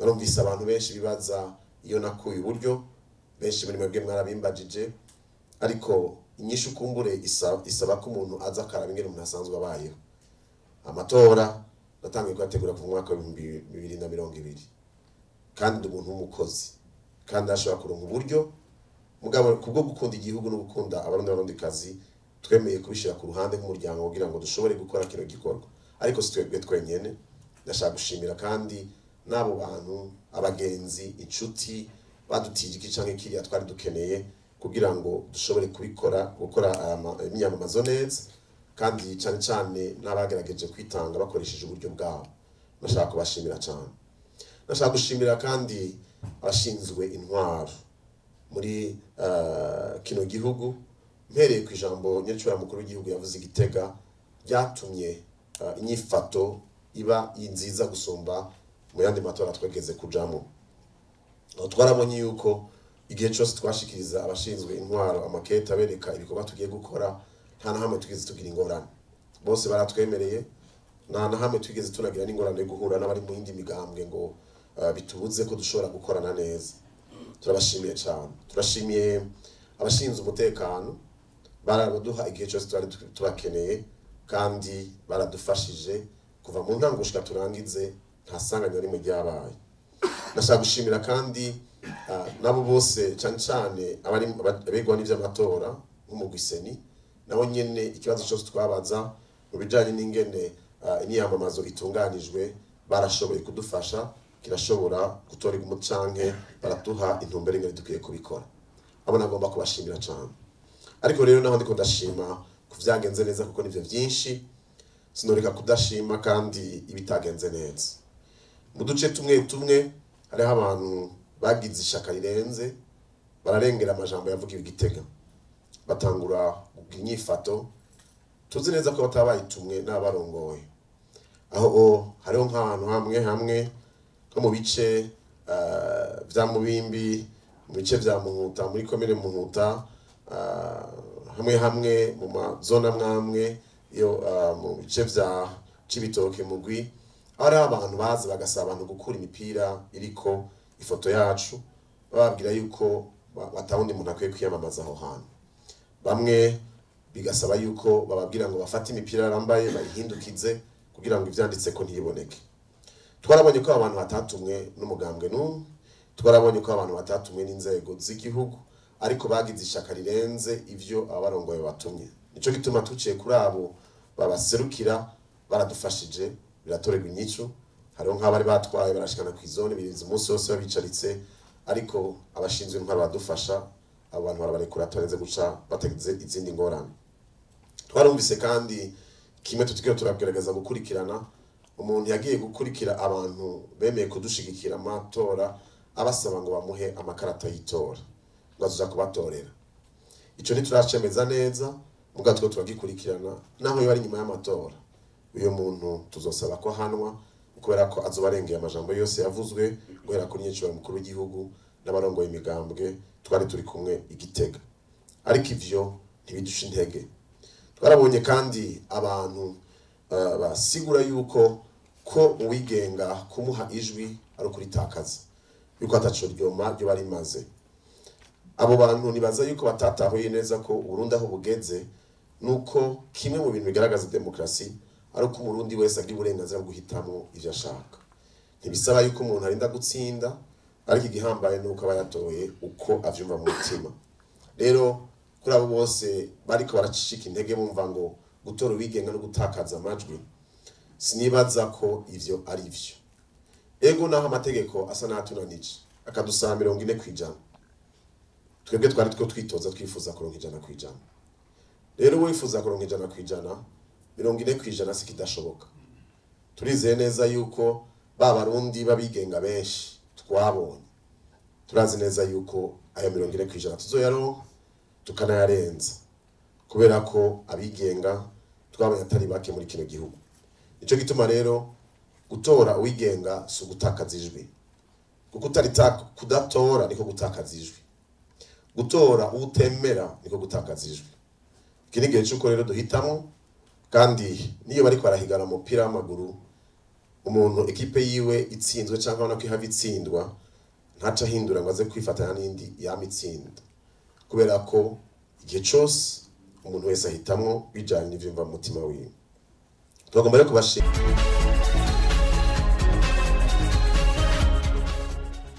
Narumvise abantu benshi bibaza iyo nakuye uburyo, benshi muri mwebwe mwarabimbajije, ariko inyishu kumbure isaba ko umuntu aza akaraba ingene umuntu asanzwe abayeho. Amatora natangiye kuyategura kuva mu mwaka wa 2020, kandi ndi umuntu w'umukozi kandi ashobora kuronka uburyo. Mugabo kubwo gukunda igihugu no gukunda Abarundi n'Abarundikazi, twemeye kubishira ku ruhande nk'umuryango kugira ngo dushobore gukora kino gikorwa. Ariko si twebwe twenyene, ndashaka gushimira kandi n'abo bantu, abagenzi, inshuti badutije iki canke kiriya twari dukeneye kugira ngo dushobore kubikora, gukora imyamamazo neza, kandi cane cane n'abagerageje kwitanga bakoresheje uburyo bwabo. Ndashaka kubashimira cane. Ndashaka gushimira kandi abashinzwe intwaro muri kino gihugu, mpereye ku ijambo nyiricura mukuru w'igihugu yavuze i Gitega, ryatumye inyifato iba nziza gusumba mu yandi matora twageze kujamo. Aho twarabonye yuko igihe cyose twashikiriza abashinzwe intwaro amakete abereka ibikorwa tugiye gukora, nta na hamwe tugeze tugira ingorane. Bose baratwemereye, nta na hamwe twigeze tunagira n'ingorane yo guhura n'abari mu yindi migambwe ngo bitubuze ko dushobora gukorana neza. Turabashimiye cyane. Turashimiye abashinzwe umutekano, baraduha igihe cyose twari tubakeneye, kandi baradufashije kuva mu ntango gushika turangize, nta sanganya rimwe ryabaye. Ndashaka gushimira kandi nabo bose, cyane cyane abari abegwa n'ivy'amatora nk'umugwi CENI, nabo nyene ikibazo cyose twabaza mu bijanye n'ingene imyiyamamazo itunganijwe barashoboye kudufasha, kirashobora gutorerwa umucanke, baraduha intumbero ingene dukwiye kubikora. Abo nagomba kubashimira cyane. Ariko rero naho ndiko ndashima ku vyagenze neza, kuko nivyo vyinshi, sinoreka kudashima kandi ibitagenze neza. Mu duce tumwe tumwe hariho abantu bagize ishaka rirenze, bararengera amajambo yavugiwe i Gitega, batangura kugira inyifato tuzi neza ko bataba bayitumwe n'abarongoye. Aho hariho nk'ahantu hamwe hamwe nko mu bice vya Mubimbi, mu bice vya Muhuta, muri komine Muhuta, hamwe hamwe mu mazona amwe yo mu bice vya Cibitoke, Mugwi, aho hariho abantu baza bagasaba abantu gukura imipira iriko ifoto yacu, bababwira yuko batawundi muntu akwiye kwiyamamaza aho hantu. Bamwe bigasaba yuko bababwira ngo bafate imipira bambaye bayihindukize kugira ngo ivyanditse ko ntiboneke. Twarabonye ko abantu batatumwe n'umugambwe n'umwe, twarabonye ko abantu batatumwe n'inzego z'igihugu, ariko bagize ishaka rirenze ivyo abarongoye batumye. Nico gituma tuciye kuri abo babaserukira, baradufashije biratorerwa inyicu. Hariho nk'abari batwaye barashikana kw'izone, birinze umunsi wose babicaritse, ariko abashinzwe intwaro baradufasha, abo bantu barabarekura turenze guca bategeze izindi ngorane. Twarumvise kandi kimwe tutikiro turagerageza gukurikirana, umuntu yagiye gukurikira abantu bemeye kudushigikira amatora, abasaba ngo bamuhe amakarata y'itora ngo azoja kubatorera. Ico ntituracemeza neza, muga two turagikurikirana. Naho yoba ari inyuma y'amatora, uyo muntu tuzosaba ko ahanwa, kubera ko azoba arengeye amajambo yose yavuzwe guhera kuri nyiciro mukuru w'igihugu n'abarongoye imigambwe twari turi kumwe i Gitega. Ariko ivyo ntibidusha intege. Twarabonye kandi abantu basigura yuko ko uwigenga kumuha ijwi ari ukuritakaza, yuko ataco ryoma ryo barimaze. Abo bantu nibaza yuko batatahuye neza ko Uburundi aho bugeze, nuko kimwe mu bintu bigaragaza demokarasi ari uko Umurundi wese agira uburenganzira bwo guhitamwo ivyo ashaka. Ntibisaba yuko umuntu arinda gutsinda, ariko igihambaye nuko aba yatoye uko avyumva mu mutima. Rero kuri abo bose bariko baracika intege bumva ngo gutora uwigenga no gutakaza amajwi, sinibaza ko ivyo ari vyo. Ego, naho amategeko asa n'atunanije akadusaba 40%, twebwe twari two twitoza twifuza kuronka 100%. Rero wifuza kuronka 100%, 40% si kidashoboka. Turizeye neza yuko ba Barundi babigenga benshi twabonye, turazi neza yuko ayo 40% tuzoyaronka tukanayarenza, kubera ko abigenga twabonye atari bake muri kino gihugu. Nico gituma rero gutora uwigenga si ugutakaza ijwi, kuko kudatora niko gutakaza ijwi, gutora utemera niko gutakaza ijwi. Iki ni igihe c'uko rero duhitamo. Kandi niyo bariko barahigana umupira w'amaguru, Umuntu ekipe yiwe itsinzwe cyangwa abona ko ihava itsindwa, ntaca ahindura ngo aze kwifatanya n'indi yama itsinda, kubera ko igihe cose umuntu wese ahitamwo bijanye n'ivyumva mu mutima wiwe. Tugomba rero kubashimira.